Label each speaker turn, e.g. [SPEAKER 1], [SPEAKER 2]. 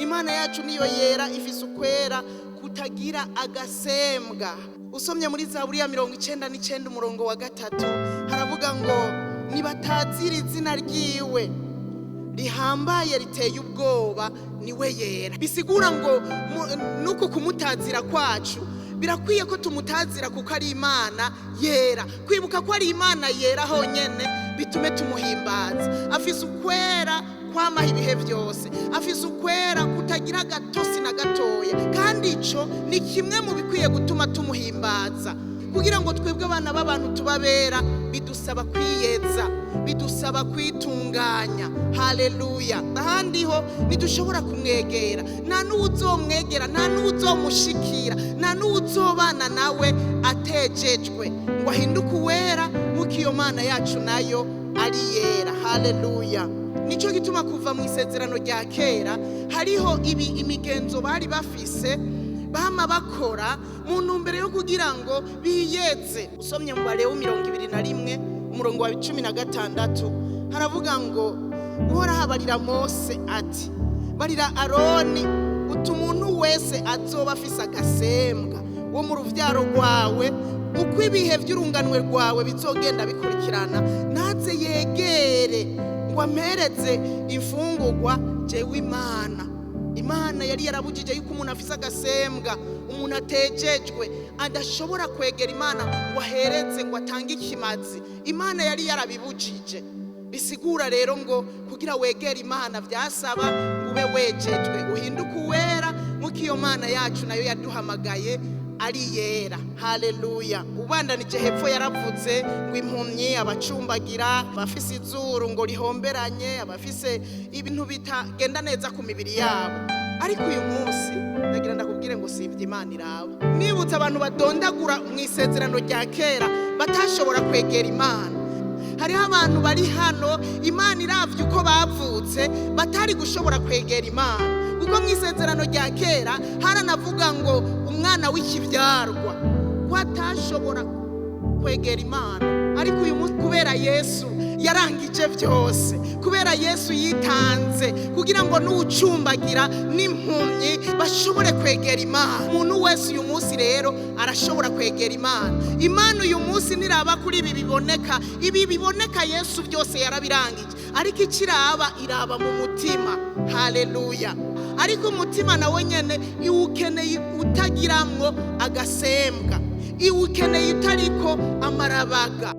[SPEAKER 1] Imana yacu niyo yera, ifise ukwera kutagira agasembwa. Usomye muri Zaburi ya 99 umurongo wa 3, haravuga ngo nibatazira izina ryiwe rihambaye riteye ubwoba, niwe yera. Bisigura ngo nuku kumutazira kwacu birakwiye ko tumutazira kuko ari Imana yera. Kwibuka ko ari Imana yera honyene bitume tumuhimbaza. Afise ukwera kwamaho ibihe byose, afise ukwera kutagira agatosi na gatoya, kandi ico ni kimwe mu bikwiye gutuma tumuhimbaza. Kugira ngo twebwe abana b'abantu tubabera, bidusaba kwiyeza, bidusaba kwitunganya. Haleluya! Ahandi ho ntidushobora kumwegera, nta n'uwuzomwegera, nta n'uwuzomushikira, nta n'uwuzobana nawe atejejwe ngo ahinduke uwera nk'uko iyo Mana yacu nayo ari yera. Haleluya! Nicyo gituma kuva mu isezerano rya kera hariho ibi imigenzo bari bafise bama bakora mu ntumbero yo kugira ngo biyeze. Usomye mu Balewi 21 umurongo wa 16, haravuga ngo Uhoraho abarira Mose ati: "Barira Aroni uti umuntu wese azoba afise agasembwa wo mu ruvyaro rwawe, uko ibihe vy'urunganwe rwawe bizogenda bikurikirana, ntaze yegere ngo ampereze imfungurwa jewe Imana." Imana yari yarabujije yuko umuntu afise agasembwa, umuntu atejejwe, adashobora kwegera Imana ngo ahereze, ngo atange ikimazi. Imana yari yarabibujije. Bisigura rero ngo kugira wegere Imana vyasaba ngo ube wejejwe, uhinduke uwera nk'uko iyo Mana yacu nayo yaduhamagaye ari yera. Haleluya! Ubandanije hepfo yaravuze ngo impumyi, abacumbagira, abafise izuru ngo rihomberanye, abafise ibintu bitagenda neza ku mibiri yabo. Ariko uyu munsi ndagira ndakubwire ngo sivye Imana iraba. Nibutse abantu badondagura mu isezerano rya kera batashobora kwegera Imana. Hariho abantu bari hano, Imana iravye uko bavutse, batari gushobora kwegera Imana, kuko mu isezerano rya kera haranavuga ngo umwana w'ikivyarwa ko atashobora kwegera Imana. Ariko uyu munsi, kubera Yesu yarangije byose, kubera Yesu yitanze kugira ngo n'uwucumbagira n'impumyi bashobore kwegera Imana, umuntu wese uyu munsi rero arashobora kwegera Imana. Imana uyu munsi niraba kuri ibi biboneka, ibi biboneka Yesu byose yarabirangije, ariko ikiraba iraba mu mutima. Haleluya! Ariko umutima nawe nyene iwukeneye utagiramwo agasembwa, iwukeneye utariko amarabaga.